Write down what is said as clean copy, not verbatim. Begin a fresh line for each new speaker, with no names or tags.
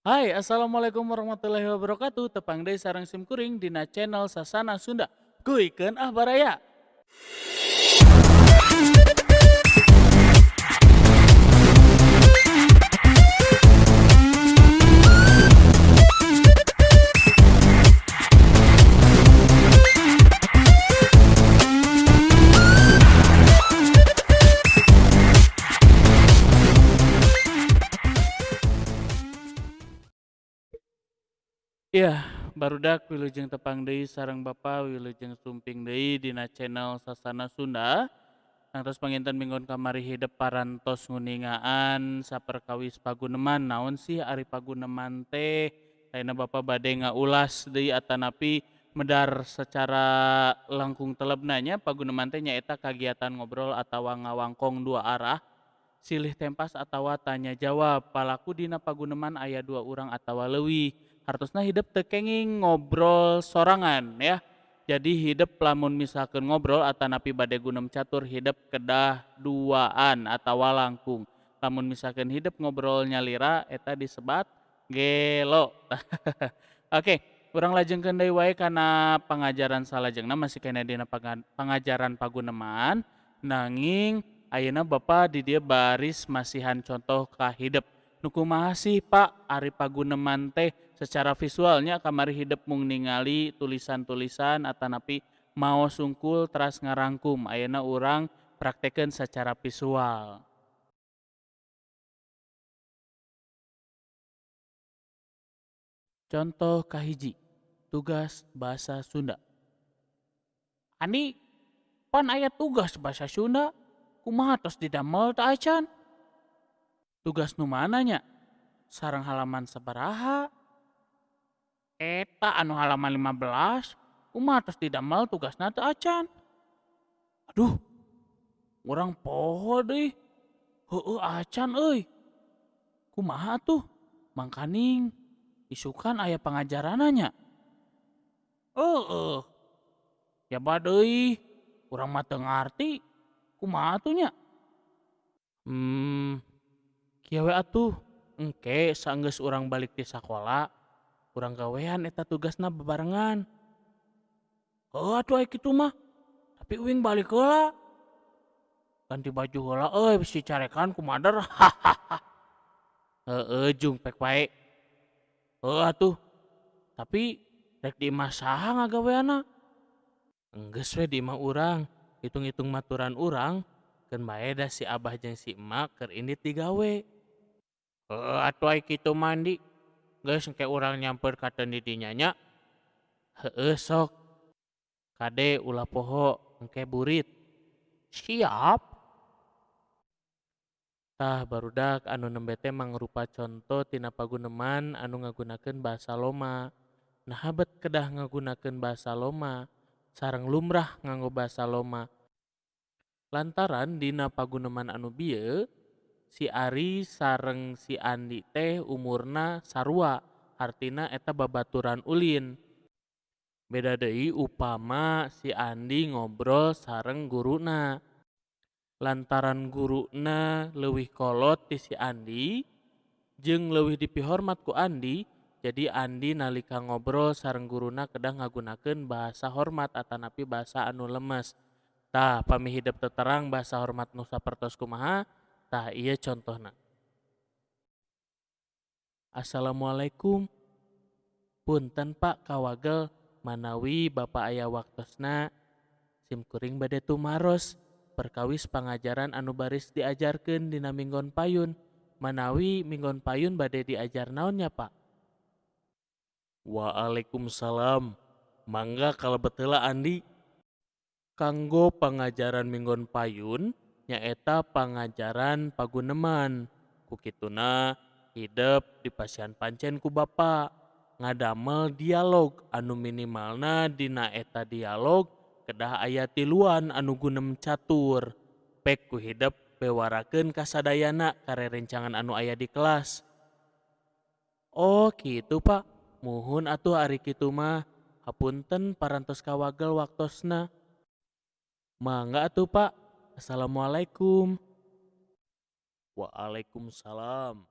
Hai, assalamualaikum warahmatullahi wabarakatuh. Tepang deui sareng sim kuring dina channel Sasana Sunda. Kuikeun ah baraya. Yah, barudak wilujeng tepang deui sareng Bapa wilujeng sumping deui dina channel Sasana Sunda. Tangtos panginten minggon kamari hidep parantos nguningaan saperkawis paguneman. Naon sih ari paguneman teh? Ayeuna Bapa bade ngaulas deui atanapi medar secara langkung telebna nya paguneman teh nyaeta kagiatan ngobrol atawa ngawangkong dua arah, silih tempas atawa tanya jawab. Palaku dina paguneman aya dua urang atawa leuwih. Hartosna hidep teu kenging ngobrol sorangan ya. Jadi hidep lamun misalkeun ngobrol atanapi bade gunem catur hidep kedah duaan atawa langkung. Lamun misalkeun hidep ngobrol nyalira eta disebat gelo. Oke, urang lajengkeun deui wae kana pangajaran salajengna masih keneh dina pangajaran paguneman, nanging ayeuna Bapa di dieu baris masihan contoh ka hidep. Nu kumaha sih Pak ari paguneman teh secara visualnya kamari hidep mung ningali tulisan-tulisan atanapi maos sungkul teras ngarangkum. Ayeuna urang praktekeun secara visual. Contoh kahiji, tugas bahasa Sunda. Ani, pan aya tugas bahasa Sunda, kumaha tos didamel teu acan? Tugas nu mana nya? Sareng halaman sabaraha? Eta anu halaman 15, kumaha tos didamel tugasna teu acan? Aduh, urang poho deui. Heueuh acan euy. Kumaha atuh? Mangkaning isukan aya pangajaranna nya. Heueuh. Jaba deui, urang mah teu ngarti. Kumaha atuh nya? Kieu we atuh, engke saenggeus urang balik ti sakola, urang gawean eta tugasna bebarengan. Heueuh atuh aya kitu mah. Tapi uing balik heula. Ganti baju heula euy bisi carekan ku mader. Heueuh jung pek wae. Heueuh atuh. Tapi rek di imah saha ngagaweanna? Enggeus we di imah urang, hitung-hitung maturan urang, keun bae da si abah jeung si emak keur indit digawe. Heueuh atuh ai kitu mah Andi. Geus engke urang nyamper ka teu di dinya nya. Heueuh sok. Kade ulah poho engke burit. Siap. Tah barudak anu nembe teh mangrupa conto tina paguneman anu ngagunakeun bahasa loma. Naha bet kedah ngagunakeun bahasa loma, sareng lumrah nganggo bahasa loma. Lantaran dina paguneman anu bieu, si Ari sareng si Andi teh umurna sarua, hartina eta babaturan ulin. Beda deui upama si Andi ngobrol sareng guruna. Lantaran guruna leuwih kolot ti si Andi jeung leuwih dipihormat ku Andi, jadi Andi nalika ngobrol sareng guruna kedah ngagunakeun bahasa hormat atanapi bahasa anu lemes. Tah, pami hidep teu terang bahasa hormat nu sapertos kumaha, tah ieu contohna. Assalamualaikum. Punten Pak kawagel manawi Bapa aya waktosna, sim kuring bade tumaros perkawis pangajaran anu baris diajarkeun dina minggon payun. Manawi minggon payun bade diajar naon nya Pak? Waalaikumsalam. Mangga kalebet heula Andi. Kanggo pangajaran minggon payun nyaeta pangajaran paguneman. Ku kituna hidep dipasihan pancen ku Bapa ngadamel dialog anu minimalna dina eta dialog kedah aya tiluan anu gunem catur. Pek ku hidep bewarakeun kasadayana karerencangan anu aya di kelas. Oh kitu Pak, muhun atuh ari kitu mah. Hapunten parantos kawagel waktosna. Mangga atuh Pak. Assalamualaikum. Waalaikumsalam.